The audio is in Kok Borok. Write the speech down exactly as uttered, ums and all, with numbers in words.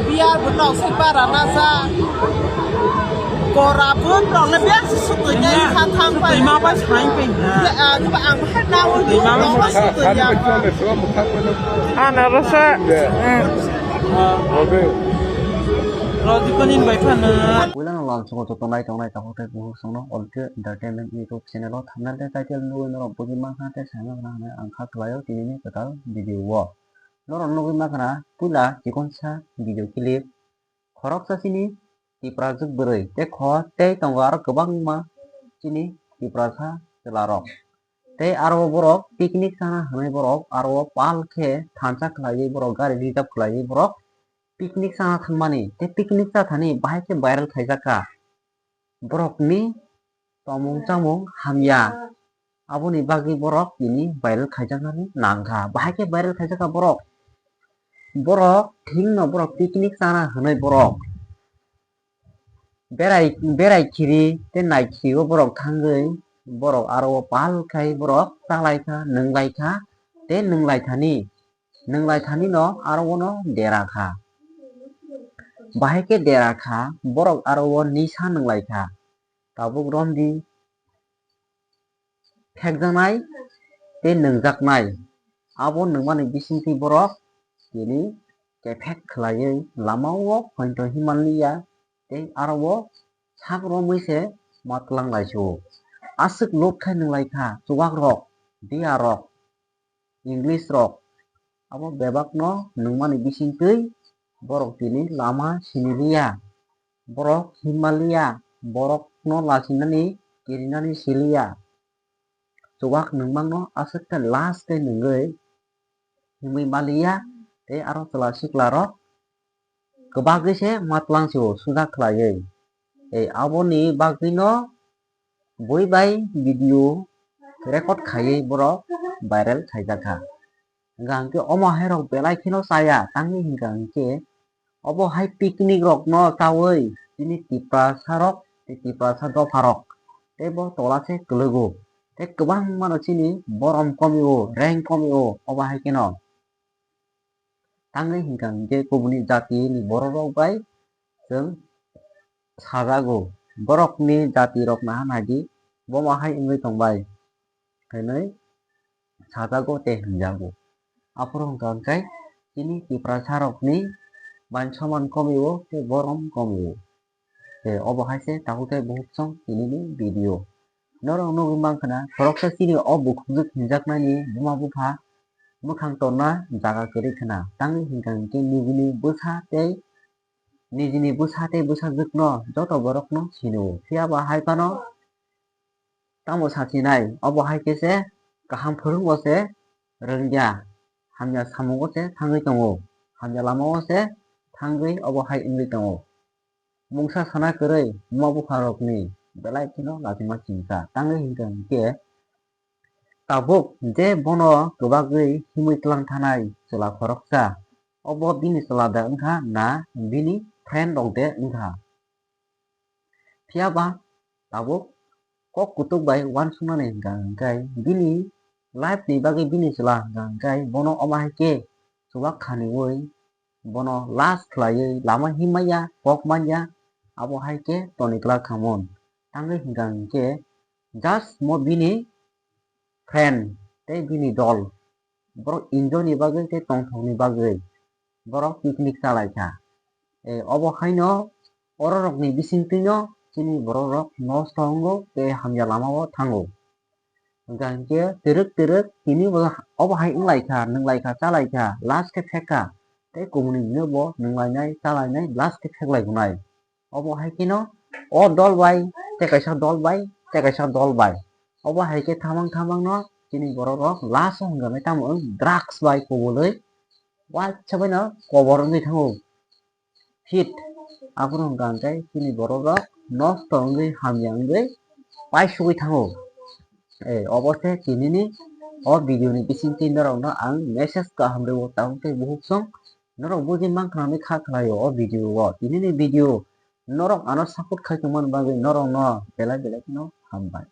Biar belok si para nasa. Kora pun rok le biar si sutui ya sa thang pai. Ima pai sai pai. Ya, ah, coba ang hai na ul. Ima pai sai. Sutui ya. Ana rasa. Rodi konin bai phana. Puila no lam songo to tonai tonai ta hote buhu songno All Clear Entertainment YouTube channel o thumbnail tei title nugwi norok bugwi mankha tei saimang khna hwnwi ang kha khlaio tinini kwtal video o. Norok nugwi mankha puila chikonsa video clip. Khoroksa chini Tiprajwk bwrwi tei kho tei tongo aro kwbangma chini Tiprasa chwlarok. Tei aro borok picnic chana hwnwi borok aro pal khe thansa khlaiwi borok gari reserve khlaiwi borok picnic chana thangmani. Tei picnic chathani bahai khe viral khaijak kha. Borokni tongmung chamung hamya. Aboni bagwi borok tini viral khaijaknani nangkha. Bahai khe viral khaijakha borok. Borok thwngno borok picnic chana hwnwi borok berai, berai khiri tei nai khiri o borok thangwi borok aro o pal khai borok chalaikha, nwnglaikha tei nwnglaithani, nwnglaithanino aro ono derakha. Bahai khe derakha borok aro o nisa nwnglaikha. Tabuk romdi phekjaknai tei nwngjaknai. Abo nwngmani bisingtwi borok tini kephek khlaiwi lama o phoito himanliya tei aro o sak romwi se ma twlang laisio. Aswk lob khai nwnglaikha chubakrok, diyarok, English rok. Abo bebakno nwngmani bisingtwi borok tini lama siniliya, borok himaliya, borokno lachinani kirinani siliya. Chuwak nwngmano aswk khe last khe nwngwi himwi maliya tei aro chwla siklarok kwbagwi se ma twlang sio suda khlaiwi. Tei aboni bagwino bui bai video record khaiwi borok viral khaijakha. Hwnkha hwnkhe omo hai rok belai kheno chaya, tamni hwnkha hwnkhe obo hai picnic rokno chawi chini Tiprasa rok tei Tiprasa dopha rok tei bo tola se kwlwgo. Tei kwbangmano chini borom komio, rank komio obo hai kheno. Tangwi hwnkha hwnkhe kubuni jatini bororok bai chwng sajago. Borokni jatirok naha naidi, bomo hai wngwi tongbai, hinwi sajago tei hwnjago. Aphuru hwnkha hwnkhe chini Tiprasarokni man soman komio tei borom komio. Tei obo hai se tabuk tei buhuk song tinini video. Norok nugwi mankha na, khoroksa chini o bukhukjwk hinjaknani buma bupha mwkhang torna jaga kwrwi khna. Tangwi hwnkha hwnkhe nijini bwsa tei, nijini bwsa tei bwsajwkno joto borokno sino. Phiya ba hai phano tamo sachinai, obo hai khe se kaham phwrwngbo se rwngya, hamya samungo se thangwi tongo, hamya lamao se thangwi obo hai wngwi tongo. Mungsa sana kwrwi buma bupharokni belai kheno lachima chingsa. Tangwi hwnkha hwnkhe tabuk je bono kwbagwi himwi twlang thanai chwla khoroksa, obo bini chwla de wngkha na bini friend rok de wngkha? Phiya ba tabuk kok kutuk bai uansuknani hwnkha hwnkhe bini life ni bagwi bini chwla hwnkha hwnkhe bono omo hai khe chuwak khaniui bono last khlaiwi lama himya kok manya, abo hai khe toni glak khamon. Tangwi hwnkha hwnkhe just mo bini friend tei bini dol borok enjoy ni bagwi tei tongthokni bagwi borok picnic chalaikha. E, obo haino ororokni bisingtwino chini bororok nosto wngo tei hamya lamao thango. Hwnkha hwnkhe twrwk twrwk tini bo obo hai wnglaikha, nwnglaikha, chalaikha, last khe phekha tei kubuni hwnwi bo nwnglainai, chalainai, last khe pheklai gunai. Obo hai kheno o dol bai tei kaisa dol bai tei kaisa dol bai. Obo hai khe thamang thamang no chini borok rok last o hwnka hwnkhe tamo wng drugs bai kubulwi waisa bai no kobor wngwi thango. Fit aphuru hwnka hwnkhe chini borok rok nosto wngwi hamya wngwi paisugwi thango. Eh, obo se tinini o video ni bisingtwi norok no ang message kaham rwo, tamo tei buhuk song Norok buji mankha hwnwi kha khlaio o video o. Tinini video norok ano support khai tongmani bagwi norokno belai belai kheno hambai.